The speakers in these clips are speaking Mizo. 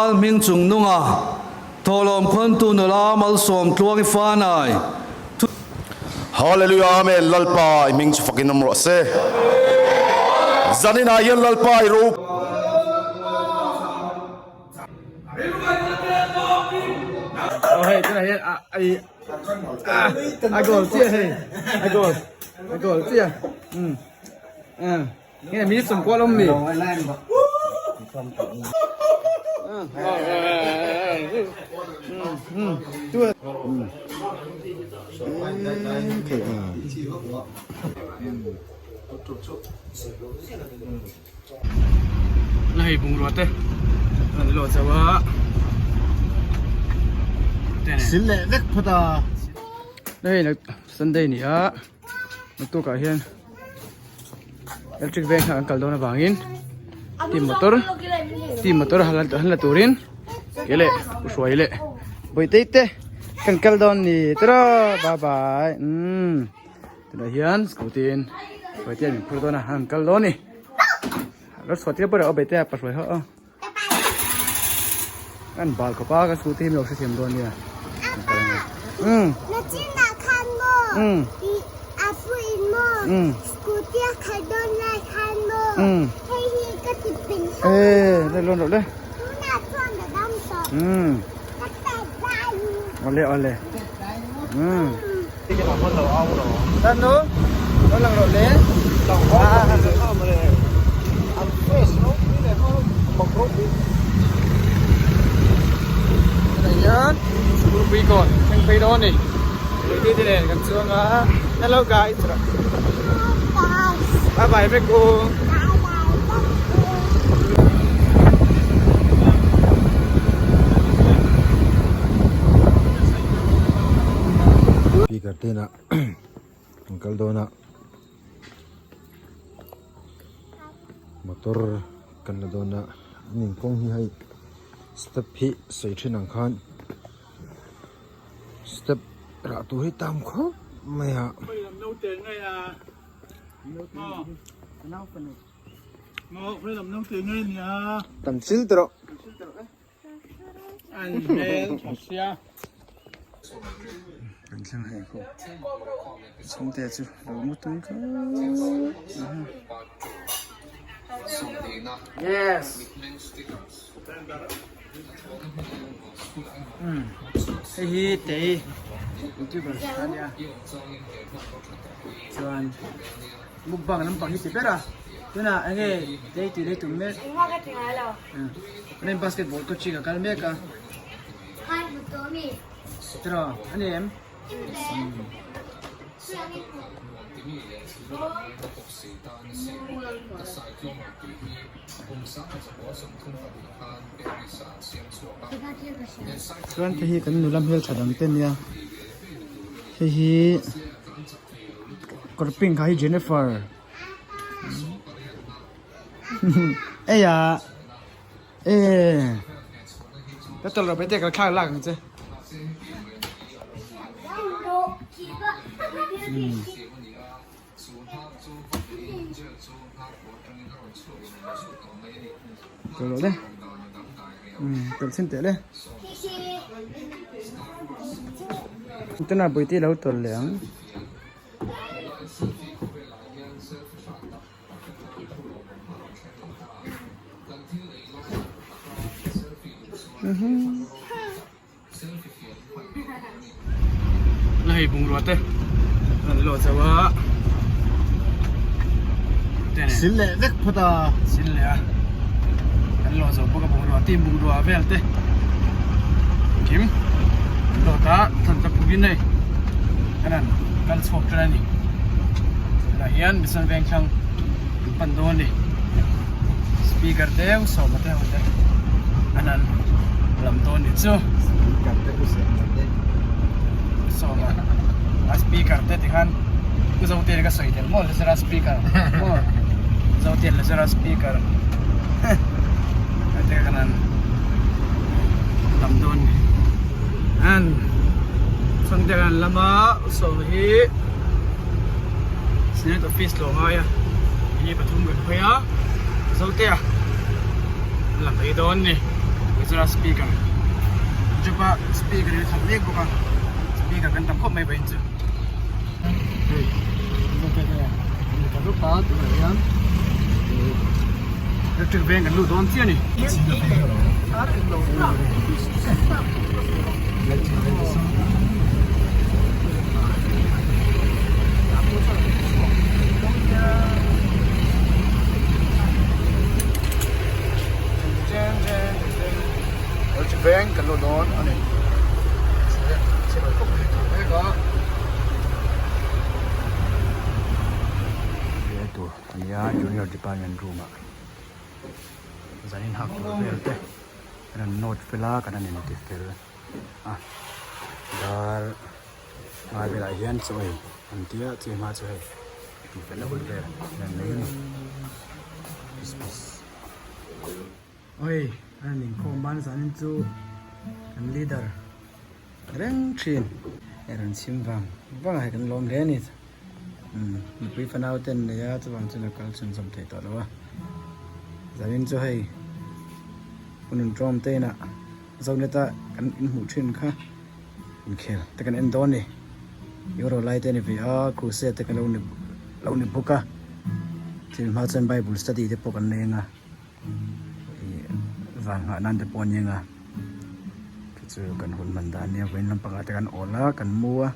Hming chung nunga thawhlawm khawntu nula Malsawm Tluangi Fanai thu. Hallelujah Amen Lalpa i hming chu fakin awm rawh se. Zanin ah hian Lalpa i ro. Aw hei tunah hian a ai a goal chiah hei a goal a goal chiah um um nge mi sum kual awm mi La hei bungrua te an lo chauh a Sil leh vek phawt a. La hei Sunday ni a naktukah hian electric veng kha an kal dawn avangin team motor team motor han la turin ke leh u hruai leh bawihte te kan kal dawn ni tiraw bye bye umm. Tunah hian scooty in hruaite an inphur dawn a an kal dawn a ni lo chhuah tir pawh bete a pahruai ho aw an bal khawp a ka scooty hi min lo hrethiam dawn nia um um um um e le lon rawh le um awle awle um Tan nu, nó lần rồi lẽ. Này pui kon, theng phei dawn ni. Ti ti nen kan chuang a. Hello guys. Bye bye vek u. Speaker te inah an kal dawn a motor kan la dawn a an inkawng hi hei step hi sawi thin ang khan step rah tur hi tam khawp mai a. Tam chil te rawh. Kan thleng hei khaw chhungte chu lo mu tui kha yes um hei hi tei youtuber ania chuan mukbang lampang hi ti ber a tunah enge tei tih lei tum mek. Nen basketball coaching a kal mek a. Tiraw a ni em? Chuan hei hi kan nula hmeltha dang te nia hei hi kawr pink ha hi Jennifer. Eia e ka tawlh loh te ka thlak lak ang che tawlh loh le tawlh chhin teh le tuna bawihte lo tawlh leh ang. La hei bungrua te an lo chauh a Sil leh vek phawt a. Sil leh a kan lo zo bawk a bungrua team bungrua vel te kim an lo ta than ta phukin hei kan han kal chhuak tan a ni tunah hian mission veng thlang an pan dawn a ni speaker deuh sawma te ho te an han lam dawn ni chu sawma a speaker te tikhan u zote ka sawi tel maw lezera speaker maw zote lezera speaker te kan han lam dawn ni an chhungte kan lam a sawma hi Senate office lo ngai a ni pathum kan phei a Zotea an la phei dawn ni. Gujarat speaker job a speaker hi a khalh mek bawk a speaker kan tam khawp mai vawiin chu. Hei kan rup a tunah hian electric veng kan lut dawn chiah a ni. Veng kan lo dawn a ni. Tur a nia junior department room ah zanin hak tur vel te kan han note fel a kan han inti fel a dar ngai velah hian chaw ei an tia chu hma chu hei tih fel a hun vel an nei a ni pis pis. Oi a rawn inkhawm ban zanin chu kan leader reng thin a rawn chhim vang vang a hei kan lawm hle a ni umm mipui fanau te an nei a chuvang chuan a kal chhunzawm thei tawh lo a zanin chu hei hun inṭawm te inah Zonet a kan inhmuh thin kha inkhel te kan en dawn a ni Euro lai te a ni ve a crusade te kan lo ni lo ni bawk a thil hma chuan bible study te pawh kan nei ang a. Ih van nghah nan te pawh a ni ang a chu chu kan hun hman dan ania vawiin lampangah te kan awl a kan mu a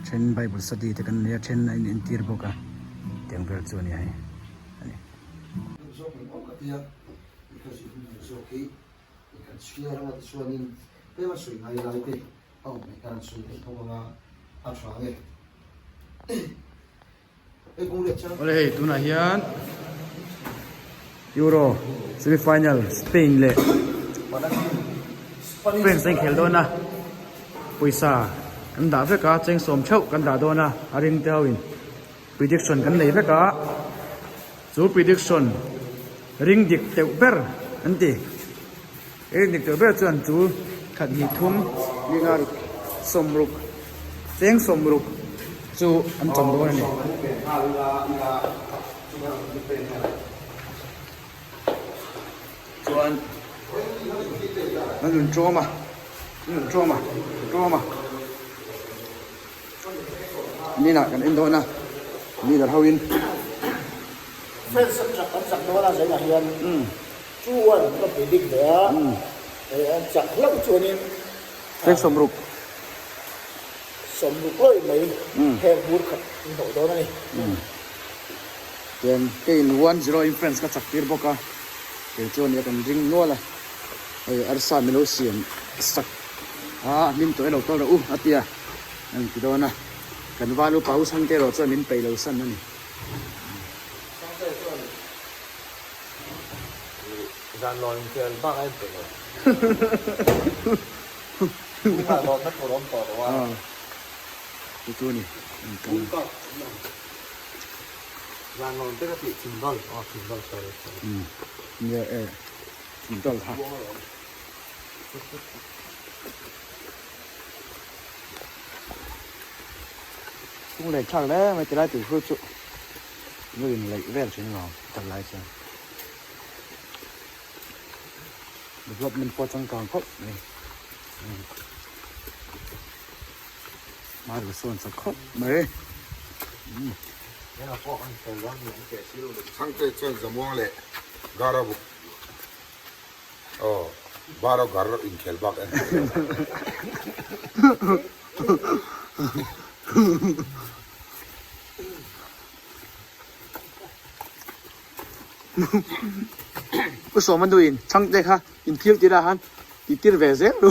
then bible study te kan nei a then a in entir bawk a tiang vel chu a ni hei a ni. Awle hei tunah hian Euro semi final Spain leh France an inkhel dawn a pawisa kan dah vek a cheng sawm theuh kan dah dawn a a ring te ho in prediction kan nei vek a chu prediction ring dik teuh ber an ti ring dik teuh ber chuan chu khat hnih thum linga ruk sawmruk cheng sawmruk chu an chawm dawn a ni. Chuan an rawn ṭawm a an rawn ṭawm a ṭawm a ninah kan en dawn a leader ho in. Friends an chak an chak dawn a zainah hian 2-1 ka predict ve a an chak hlauh chuanin Cheng sawmruk. Sawmruk lawih mai heng bur khat in hnawh dawn a ni. Tiang keiin 1-0 in France ka chak tir bawk a, kei chuan nia kan ring nual a, hei arsa milo siam sak a hmin tawh elo kal rawh u a tia a inti dawn a, kan val upa u Sangte erawh chuan min peih lo san a ni. Sangte chuan zan lawn inkhel bak a inpeih lo. Tunah lawmna tur awm tawh lo a. Chu chu a ni. Zan lawm te ka tih thindawl. Aw thindawl sorry sorry. Nia e thindawl kha. Chung leh thlak hle mai tilai tih chu nu in leih vel thin lo kal lai chuan. Development pawh changkang khawp mai hmai sawn chak khawp mai. Chhangte chuan Zamuang leh Gara buk aw Baro gar inkhel bak en thei lo. Pu Sawma nuin chhangte kha inthil tir ah khan tih tir ve zel lo.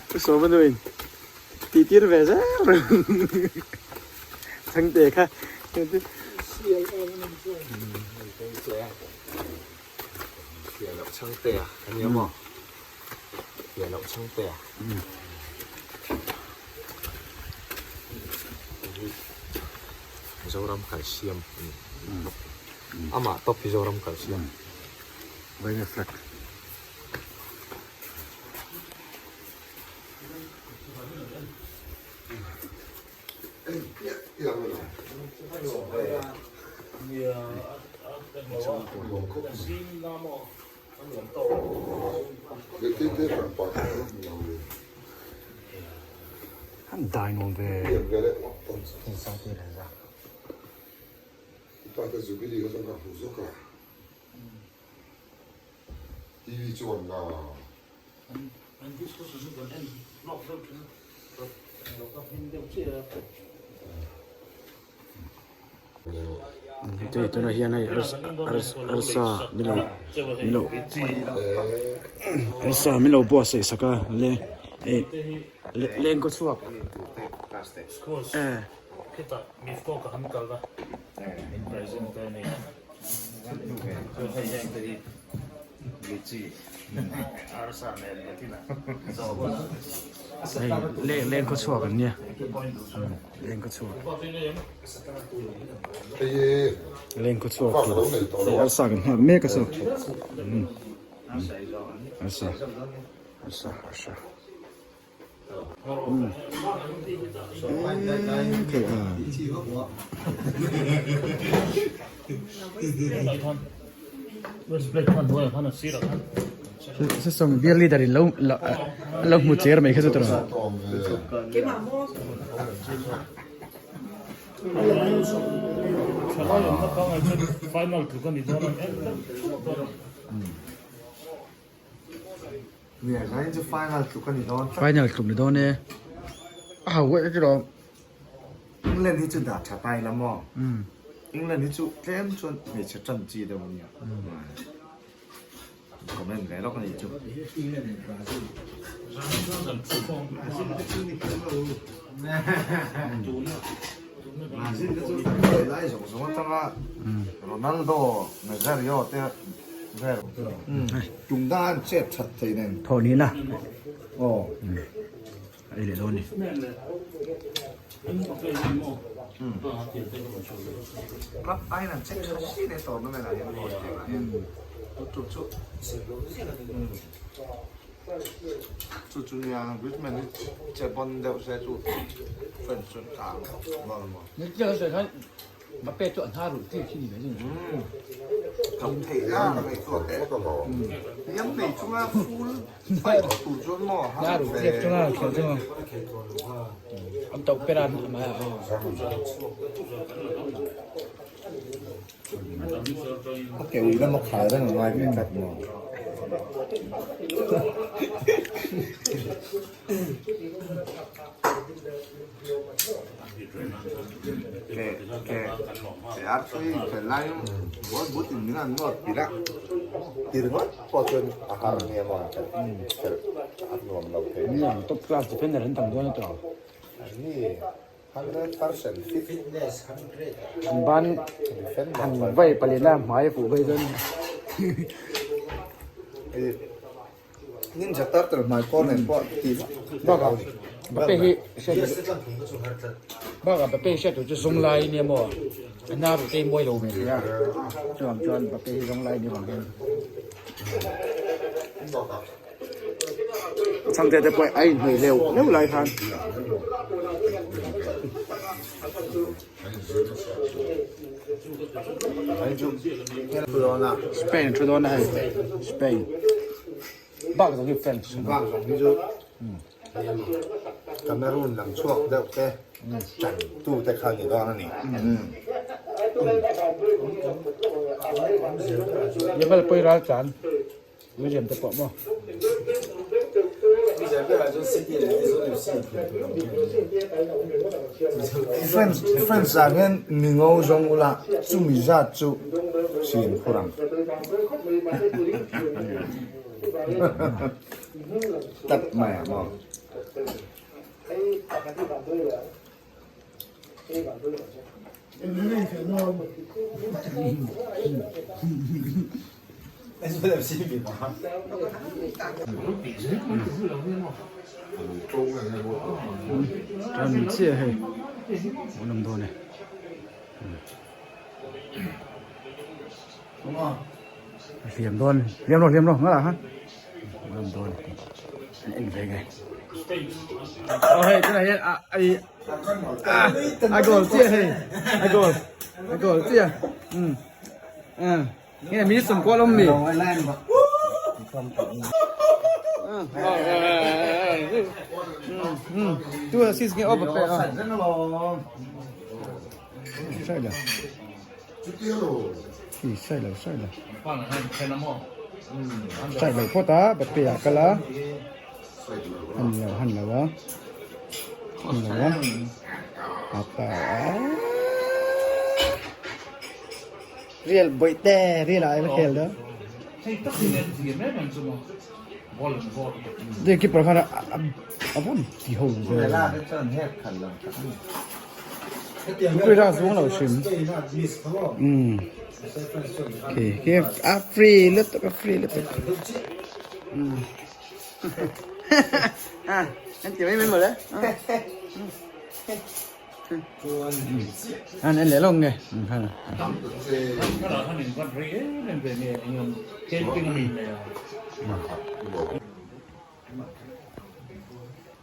Pu Sawma nuin tih tir ve zel lo. Chhangte kha. Fiah loh chhangte a a nia maw? Fiah loh chhangte a. Mizoram kalsiam a ni. Amah tawp hi Zoram kalsiam. Vaina flag. An dai nuam ve. Hei tunah hian hei arsa min lo min lo arsa min lo buatsaih sak a le hei leng kaw chhuak hei leng kaw chhuak an nia leng kaw chhuak leng kaw chhuak hei arsa kan nghak mek a saw arsa arsa arsa. Sesawng beer leader in lo lo hmu cher mai kha chu tawh. Final tluk a ni dawn. Final tluk ni dawn e. A ho uaih chu lawm. England hi chu dah tha ta ila maw? England hi chu tlem chuan hmeichhe tan chi deuh a nia. Comment ve lawk a nih chu. Brazil te chu lai zawng zawng atanga Ronaldo, Nazario te vel. Tum dan chet that thei nen. Thaw ni na. Aw. Ei leh dawn ni. Club aiin an chet tha si ne tournament ah hian goal tih ah hian. Tu chu. Chu chu nia Griezmann hi che bon deuh se chu French chu tla ang maw. Ni chiah sawi khan Mbappe chu a hna rulh tir khi ni mai chu. Tlawm theih la ka ngaihtuah teh. Hliam nei chunga full fight tur chuan maw Hna rulh tir chunga khelh chu an to ber a mai a. A ke ui lama khai reng a ngai ve tlat maw. Ke ke ke ar thui ke lai bot but in min an nawt pil a ti ringawt pawh chuan a har nia maw an khelh khelh a nuam lo thei. Nia top class defender an tam dawn a tawh. Ni 100% fitness 100. An ban han vai palina hmai a fuh phei chuan. Ninja Turtle hmai pawh nen pawh tih vak Bakah Mbappe hi Bakah Mbappe hi hriat tur chu zawng lai nia maw a hnar ruh te hi mawi lo ve hle a chuvang chuan Mbappe hi zawng lai nia vang hian Chhangte te pawh a inhnawih leuh leuh lai khan. Spain thu dawn a hei Spain bak zawng hi French bak zawng hi chu Cameroon lam chhuak deuh te chan tu te kha ni dawn a ni Yamal pawh i ral tlan William te pawh maw. France France ah hian mi ngo zawng ula chumi zat chu siam khur ang. Tlat mai ang maw. Tan chiah hei an awm dawn e. Hliam dawn hliam lo hliam lo ngalah khan an awm dawn an en ve nge. Aw hei tunah hian a ai a goal chiah hei a goal a goal chiah um. Nge mi sum kual awm mi? Tu assist nge aw pe a. Sai la. Ki sai lo sai lo. Sai lo phawt a ba pe ah kal a. Han lo han lo a. Han lo a. A ta a. Real bawihte real ah ila khel dawn. Dei keeper khan a vawn ti ho ve. Tukui ra zuang lo hrim. Um. Okay, okay, a free lutuk a free lutuk. Um. Ah, an ti mai mai mawle. An en leh lawk nge.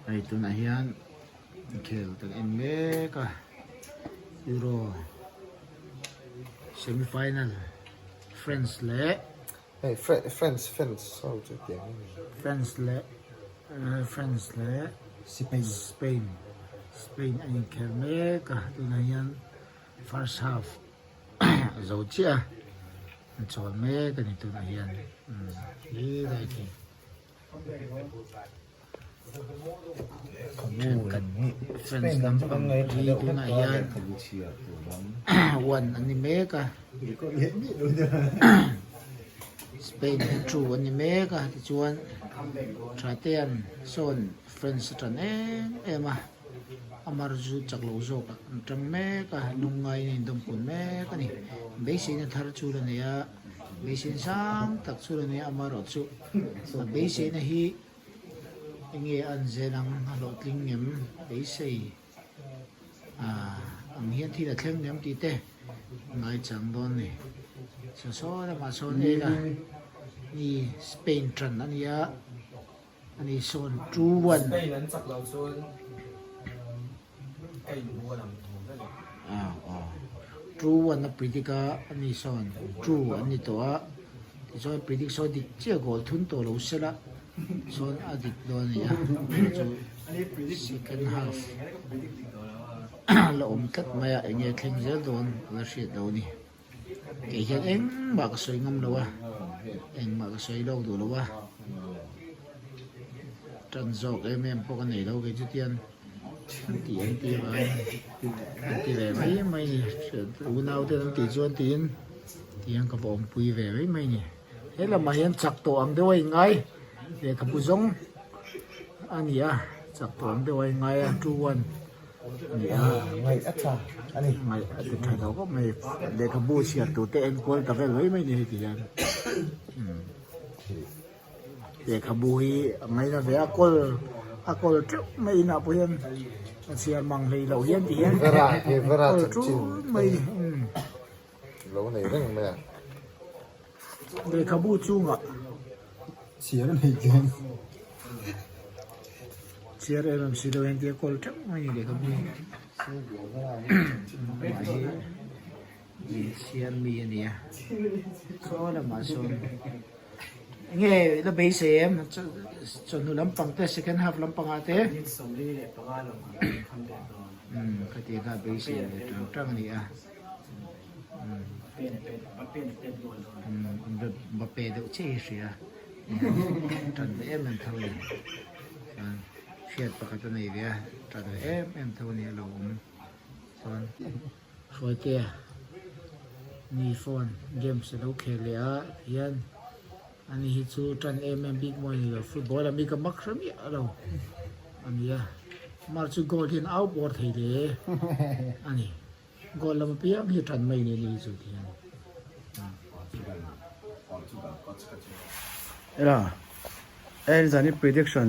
Hei tunah hian inkhel kan en mek a Euro semi final France leh Hei France fans ho chu tiang a ni. France leh France leh Spain Spain Spain an inkhel mek a tunah hian first half a zo chiah a an chawl mek a ni tunah hian helai khi. Thenkhat France lampang hi tunah hian one an ni mek a Spain hi two an ni mek a tichuan Thatean sawn France a tan em em a amar chu chak lo zawk an tang mek a lungngaiin a indawmkun mek a ni beiseina thar chu la nei a. Beiseina sang tak chu la nia amaherawhchu a beiseina hi enge a an zel ang a hlawhtling ngem beisei ah ang hian thil a thleng ngem tih te ngaichang dawn ni. Saw saw lamah sawn ela ni Spain tan a nia ani sawn 2-1. Spain an chak lo chuan Ka inbual ang tho vek e. Aw aw. True one a predict a ani sawn true an ni tawh a tichuan predict sawn dik chiah goal thun tawh lo sela sawn a dik dawn a ni a chu second half la awm tlat mai a enge thleng zel dawn a la hriat lo a ni kei hian engmah ka sawi ngam lo a engmah ka sawi lawk duh lo a tan zawk em em pawh ka nei lo kei chutian. An ti an ti avangin an ti ve mai mai a ni. Unau ten an tih chuan tiin tihian ka va awmpui ve mai mai a ni. He lamah hian chak tawh ang deuh a inngai lehkhabu zawng a ni a, chak tawh ang deuh a inngai a 2-1 a ni a. Ngaih a tha a ni. Ngaih a ti tha tawh khawp mai. Lehkhabu chhiar tur te enkual ta vel mai mai a ni heti hian. Lehkhabu hi a ngaina ve a kawl a kawl teuh mai inah pawh hian a chhiar mang hlei loh hian ti hian kawl tul mai lo nei reng mai a. Lehkhabu chungah chhiar a nei chiang chhiar em em si lo hian tia kawl teuh mai a ni lehkhabu hi. Siam mi a nia saw lamah sawn enge la beisei em chawhnu lampang te second half lampangah te umm khatiang kha beisei ve tang tang a ni a umm Mbappe deuh chiah hi hria tan ve em em tho a ni chuan hriat pakhat a nei ve a tan ve em em tho a ni a lo awm chuan. Hruaitea ni phone games a lo khel leh a tihian ani hi chu tan em em bik mawi a ni lo football a mi ka mak hre miah lo a ni a mar chu goal hian au bawr thei hle a ni goal lam apiang hi tan mai a ni ani hi chu tihian. Ela Elzani prediction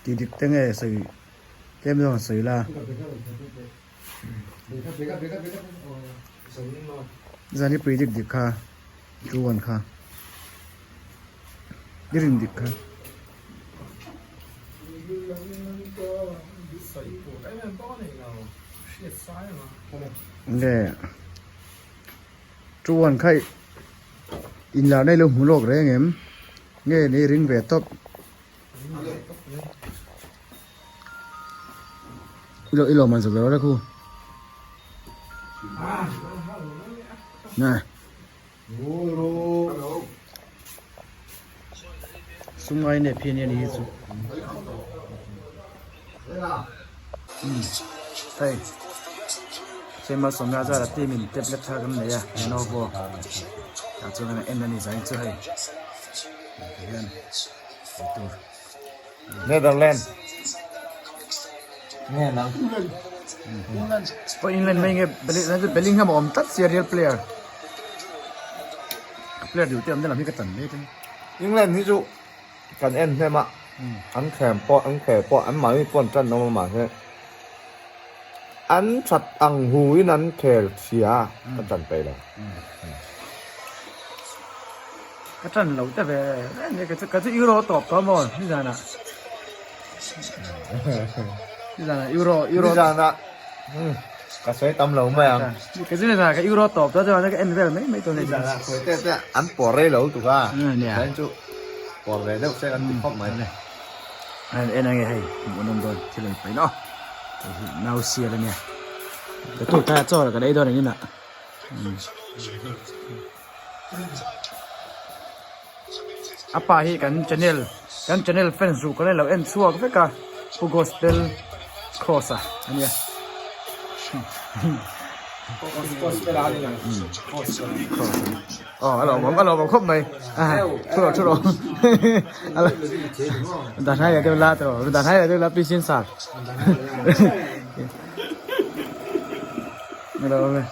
tih dik te nge sawi tlem zawng sawi la. Zan i predict dik kha 2-1 kha i rin dik kha. Nge 2-1 kha i. Inlarna i lo hmu lawk reng em? Nge ni ring ve tawp. I lo i lo man zo ber khu. Nè. Sungai nep hi ania ni hi chu. Hei Chema sawmna zara team in tablet thar kan nei a Lenovo tah chuan kan en a ni zain chu hei tihian ei tur. Netherlands nge nang Pawh England mai nge Bellingham a awm tlat sia real player player duh te awm na lam hi ka tan mek a ni. England hi chu kan en hnem a an khem pawh an khel pawh an mahni pawh an tan awm a mahse an that ang hu in an khel chhia ka tan peih lo. Ka tan lo te ve ve ka chu ka chu euro tawp tawh maw nizan ah nizan ah euro euro nizan ah ka sawi tam lo mai ang ka chu nizan ah ka euro tawp tawh chuan ka en vel mai mai tawh nizan ah sawi te te an pawr rei lo tuk a chuan chu pawr ve deuh se kan ti khawp mai an en ange hei hmuh nawm dawn thil an paih nawh nau sial ania ka tuk thai a chaw ka ei dawn engin ah A pa hi kan channel kan channel fans ruh kan lo en chhuak vek a Pu Gospel Cross a ania. Aw a lawmawm a lawmawm khawp mai thu rawh thu rawh dan hai leh deuh la tawh dan hai leh deuh la pi sin sar a lawmawm e.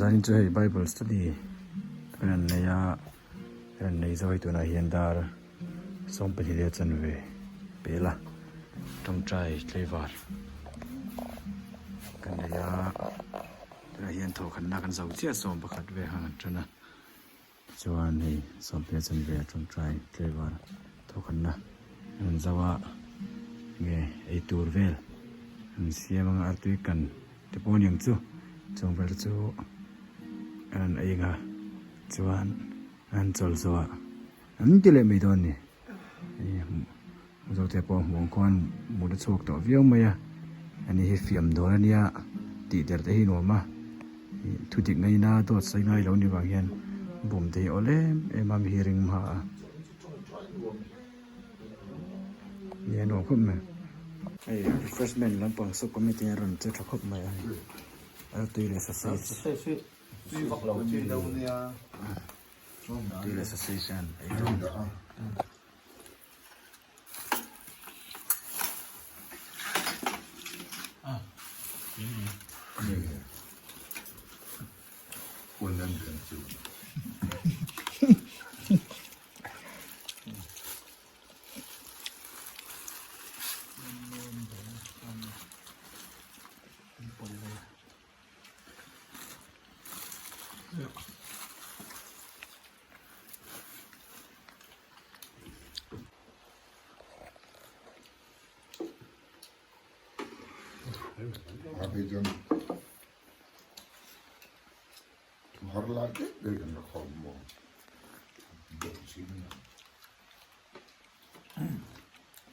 Zanin chu hei bible study kan han nei a kan han nei zo hei tunah hian dar sawmpahnih leh chanve pel a tawngtai tlaivar kan nei a tunah hian thawhkhatna kan zo chiah sawmpakhat vel khan an tan a. Chuan hei sawmte chanve a tawngtai tlaivar thawkhanna an rawn zauh a nge ei tur vel an siam anga artui kan te pawh aniang chu chung vel te chu an rawn ei ang a chuan an chawl zawh ah an ti leh mai dawn a ni hei zote pawh hmuh ang khuan mut a chhuak tawh viau mai a ani hi fiam dawn ania tih der te hi nuam a thu dik ngaina dawt sawi ngai lo ni vang hian bum te hi awl em em a mi hi ring hma a nia nuam khawp mai hei refreshment lampang sub committee an rawn che tha khawp mai a hei artui leh sausage tui leh sausage an ei dawn.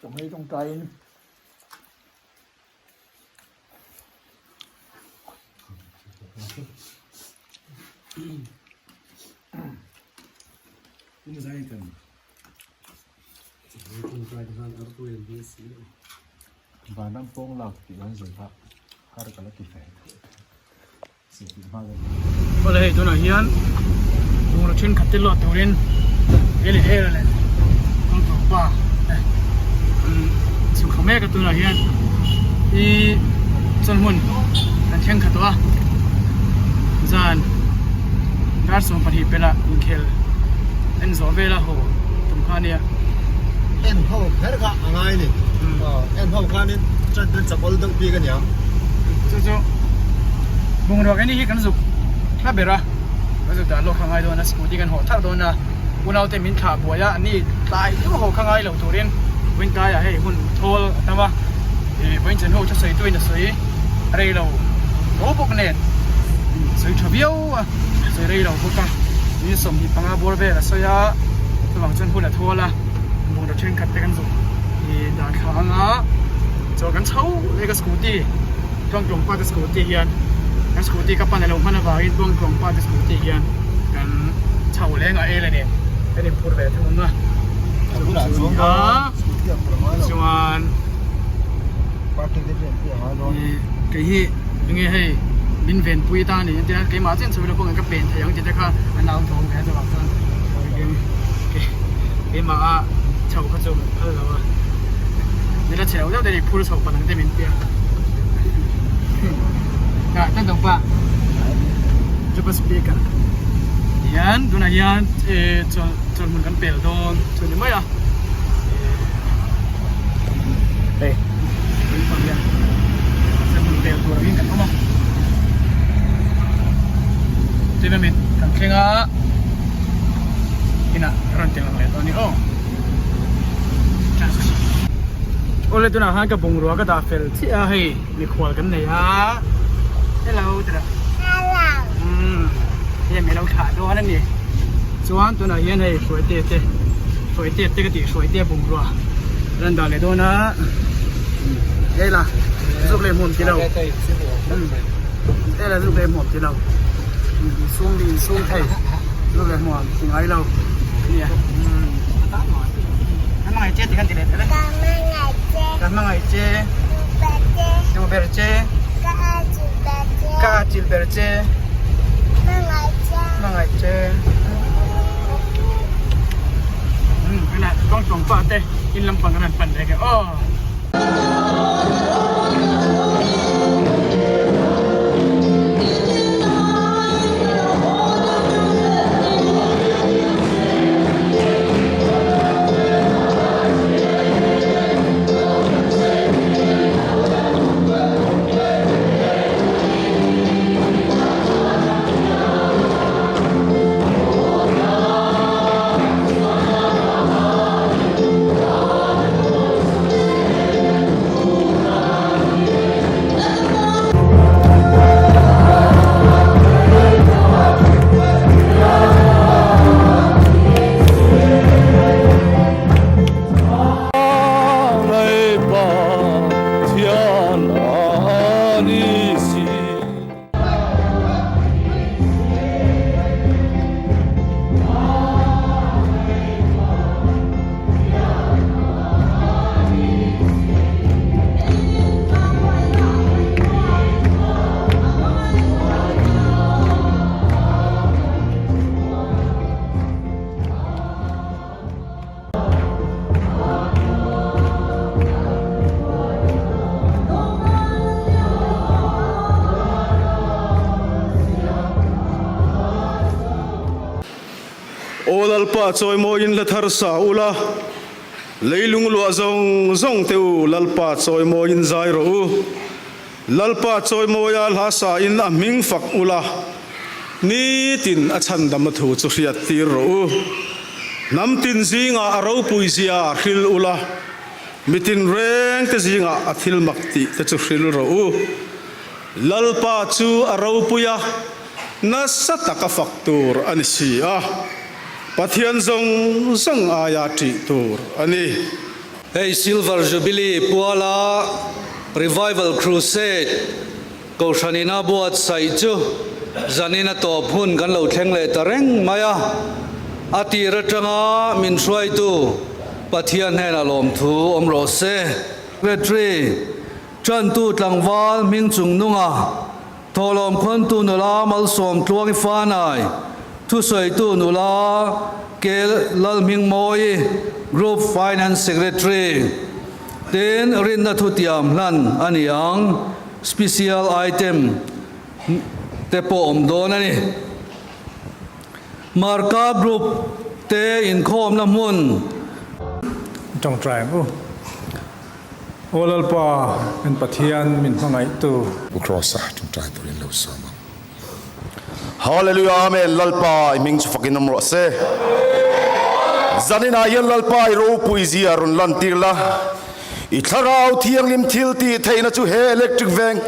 Chawhmeh tawngtaiin Vanram pawng lak tih an zir kha har ka la ti fe. Awle hei tunah hian bungraw thenkhat te luah turin Veli Hera leh Kawngtur pa te an chhuk thla mek a tunah hian i chawlhmun an thleng kha tawh a zan dar 12 pelah inkhel en zawh vela haw tum kha ania. En ho kher kha a ngai a ni. En ho khanin chan chu chakawlh deuh bik a niang. Chu chu bungrua keini hi kan zuk hla ber a, kan zuk dan lawk kha ngai dawn a, scooty kan hawh tharh dawn a, unaute min thlah buai a, ani tlai deuh ho kha ngai lo turin vawiin hei hun thawl a tam a, ih vawiin chen ho thusawi tuin a sawi rei lo tho bawk nen sawi tha viau a, sawi rei lo bawk a, ni 25 bawr vel a sawi a, chuvang chuan hun a thawl a, bungrua thenkhat te kan zuk ih dah thla anga chaw kan chho leh ka scooty Tuangtlawng pa te scooty hian kan scooty ka pan a lo hman avangin Tuangtlawng pa te scooty hian kan chho leng a el a ni kan inphur ve thung a chuan kei hi enge hei min venpui ta a ni entir nan keimah chian chho ila kawngah ka pen thei ang tih te kha a nau thawm ve a chuvang chuan keimah a chho kha chu phal lo a nila chhe lo deuh te ni phur chho pan ang te min tia ah tan dawng pa chupa speaker hian tunah hian eh chawl chawl hmun kan pel dawn chu ni mai a hei tui hian chawl hmun pel tur angin kan awm a tui kan thleng a inah rawn ti lang leh dawn a ni aw. Awle tunah khan ka bungrua ka dah fel chiah a hei mikhual kan nei a hello tira hello umm hei mi lo thlah dawn a ni chuan tunah hian hei hruaite te hruaite te ka tih hruaite bungrua an dah leh dawn a hei la zuk leh hmuam tilo hei la zuk leh hmuam tilo insum insum thei zuk leh hmuam ti ngai lo nia ka hmangaih che ti khan ti leh teh ka hmangaih che duh ber che ka atchilh ber che hmangaih che tunah kawng tawng pah te in lampang kan han pan leh ang aw. Aw Lalpa chawimawiin hla thar sa ula, leilung luah zawng zawng te u Lalpa chawimawiin zai rawh u. Lalpa chawimawia hla sa in a hming fak ula, nitin a chhandam a thu chu hriat tir rawh u. Hnam tin zingah a ropui zia hril ula, mitin reng te zingah a thil mak tih te chu hril rawh u. Lalpa chu a ropui a, nasa taka fak tur a ni si a, Pathian zawng zawng aia ṭih tur a ni. Hei Silver Jubilee puala Revival Crusade Kohhran ina buatsaih chu zanin a tawp hun kan lo thleng leh ta reng mai a, a tir atanga min hruaitu Pathian hnenah lawmthu awm rawh se. Secretary, Tantu tlangval hming chung nunga thawhlawm khawntu nula Malsawm Tluangi Fanai, thusawitu nula Kel Lalhmingmawi, Group Finance Secretary, tin rinna thutiam hlan a ni ang, Special item te pawh awm dawn a ni. Marka Group te inkhawmna hmun. I tawngtai ang u. Aw Lalpa, kan Pathian min hmangaihtu. Pu Kross-a tawngtai turin lo sawm ang. Hallelujah Amen Lalpa i hming chu fakin awm rawh se. Zaninah hian Lalpa i ropui zia rawn lantir la, i thlarau thianghlim thil tih theihna chu he electric veng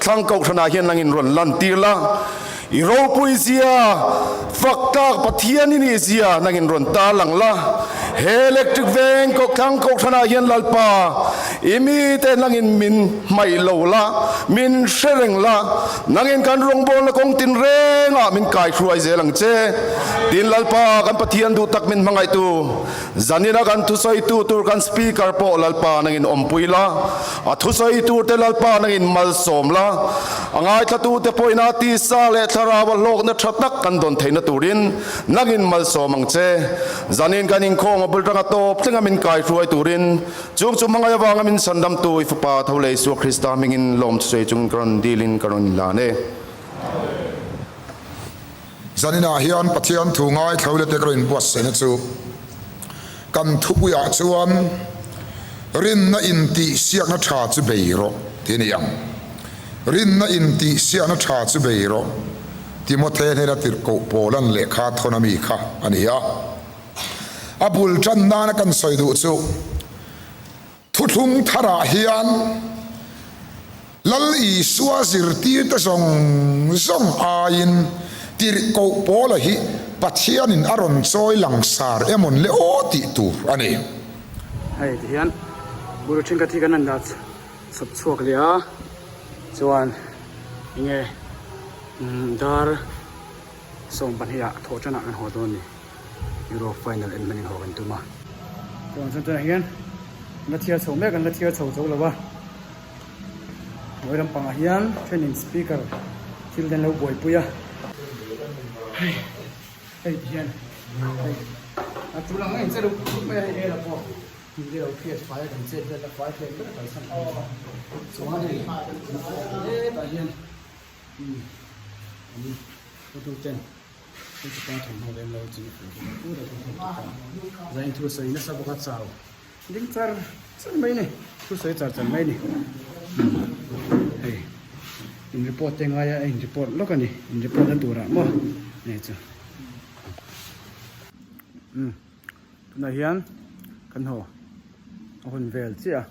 thlang kohhranah hian langin rawn lantir la, i ropui zia fak tlak Pathian i nih zia nangin rawn tarlang la, he electric veng thlang kohhranah hian Lalpa i mite nangin min hmaih lo la, min hre reng la. Nangin kan rawngbawlna kawng tinrengah min kaihruai zel ang che. Tin Lalpa, kan Pathian duh tak min hmangaihtu, zanina kan thusawitu tur kan Speaker pawh Lalpa nangin awmpui la, a thusawi turte Lalpa nangin malsawm la, a ngaithlatute pawhina tisa leh thlarau a hlawkna tha tak kan dawn theihna turin nangin malsawm ang che. Zanin kan inkhawm a bul tanga tawp thlenga min kaihruai turin Chung chu hmangaih avanga min chhandamtu i Fapa tho leh Isua Krista hmingin lawm chu sawi chungin ka rawn dilin ka rawn inlan e. Zaninah hian Pathian thu ngaithlo leh te ka rawn inbuatsaihna chu kan thupuiah chuan Rinna intihsiakna tha chu bei rawh tih a ni ang. Rinna intihsiakna tha chu bei rawh, Timothe hnena tirhkoh Paulan lehkha thawn ami kha a ni a. A bul tan nana kan sawi duh chu thuthlung tharah hian Lal Isua zirtirte zawng zawng aiin tirhkoh Paula hi Pathianin a rawn chawi langsar emawn le aw tih tur a ni. Hei ti hian buru thenkhat hi kan han dah chhawp chhuak leh a, chuan enge dar 12 ah thawh tanah kan haw dawn a ni. Euro final en hman in haw kan tum a. Chuan chuan tunah hian an la thiar chho mek an la thiar chho zo lo a. Hnuai lampangah hian thenin speaker thil te an lo buaipui a. Hei hei ti hian hei a tul ang engche deuh khawp mai a hei ela pawh hmun te lo hriat fai a kan chet vel a fai hlek ber a kalsan a ni. Chuan hei hetah hian umm an hotuten Hei chu pa thawmhnaw lem lo chi a fel bawk a pu deuh hi hei pa zain thu sawi nasa bawk a chau ding char char mai ni thu sawi char char mai ni hei in report te ngai a in report lawk a ni in report na turah maw hei chu umm tunah hian kan haw a hun vel chiah a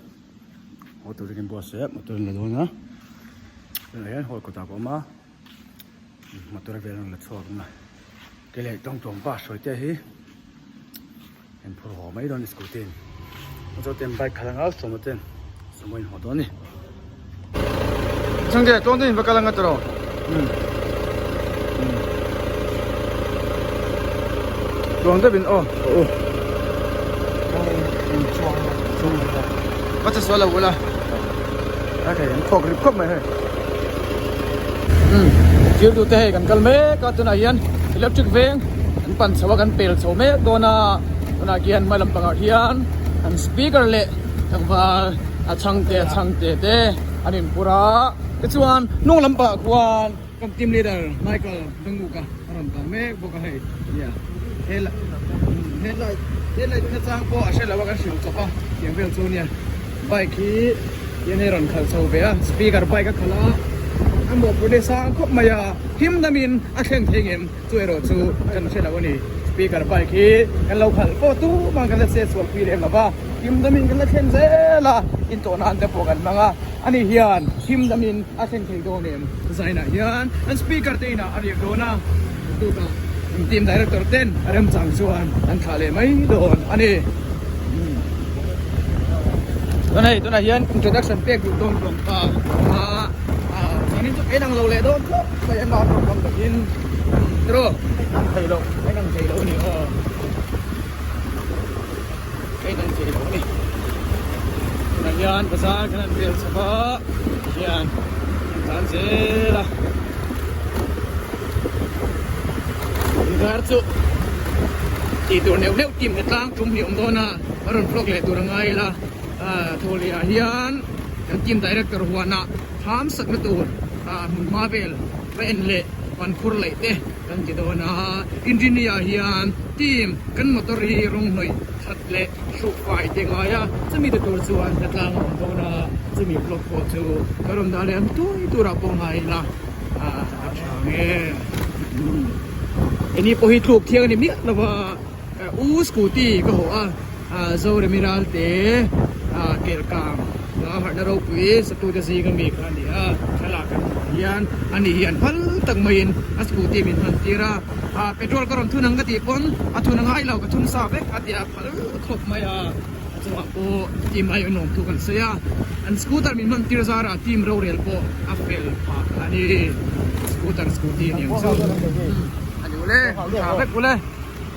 haw tur hi kan buatsaih a motor in la dawn a tunah hian hall kawtah ka awm a. Motor vel an la chhuak ang a ke leh tawng tawng pa hruai te hi an phur haw mai dawn scooty in chu ten bike khalh anga sumo ten sumo in haw dawn a ni chhungte tawng te in va kal anga tawh umm tawng deuh in aw u va che sual lo ula a thei an khawk rip khawp mai hei. Thil duh te hei kan kal mek a tunah hian electric veng an pan chho a kan pel chho mek dawn a tunah khian hma lampangah hian an speaker leh tlangval a chhangte a chhangte te an inpur a tichuan hnung lampangah khuan kan team leader Michael Danguka a rawn kal mek bawk a hei nia headlight headlight nachang pawh a hre lo a kan hrilh chawp a tiang vel chu nia bike hi hian hei rawn khalh chho ve a speaker bike a khalh a a mawhphurh leh sang khawp mai a him damin a thleng thei ngem chu erawh chu kan hre lo a ni speaker bike hi kan lo khalh pawh tumah kan la chet chhuah pui lem lo va him damin kan la thlen zel a intawh nan te pawh kan hmang a ani hian him damin a thleng thei dawn em zainah hian an speaker te inah a riak dawn a tukah an team director ten a remchang chuan an thlah leh mai dawn a ni. Chuan hei tunah hian introduction pek duh dawn hlawm ta a chuanin chu kei nang lo leh dawn khawp mai a nau hlawm takin tiraw ang thei lo kei nang thei lo a ni aw kei nang thei lo a ni tunah hian bazar kan han vel chhawp a tihian an tlan zel a inkar chu tih tur neuh neuh team te tlang tum hi a awm dawn a a rawn vlog leh tur a ngai ila ah thawhleh ah hian kan team director huanah thlam sakna tur ah hmun hma vel va en leh pan khur laih te kan ti dawn a engineer hian team kan motor hi rawng hnawih. that leh hruk fai te ngai a, chumi te tur chuan hnatlang a awm dawn a, chumi vlog pawh chu ka rawn dah leh ang tuai turah pawh ngai ila a tha ang e. Eni pawh hi tluk thiang a ni miah lo va, u scooty ka hawh a. Zoremi Ralte Kelkang a harhna ropui satute zinga mi kha a ni a, thlalak kan hmuh hian ani hi an phal tak maiin a scooty min hman tir a, petrol ka rawn thun ang ka tih pawn a thun a ngai lo ka thun sa vek a ti a phal khawp mai a, a chungah pawh team ai a nuam thu kan sawi a, an scooter min hman tir zarah team rorel pawh a fel phah a ni, scooter scooty a ni ang chu a ni ule, tha vek ule.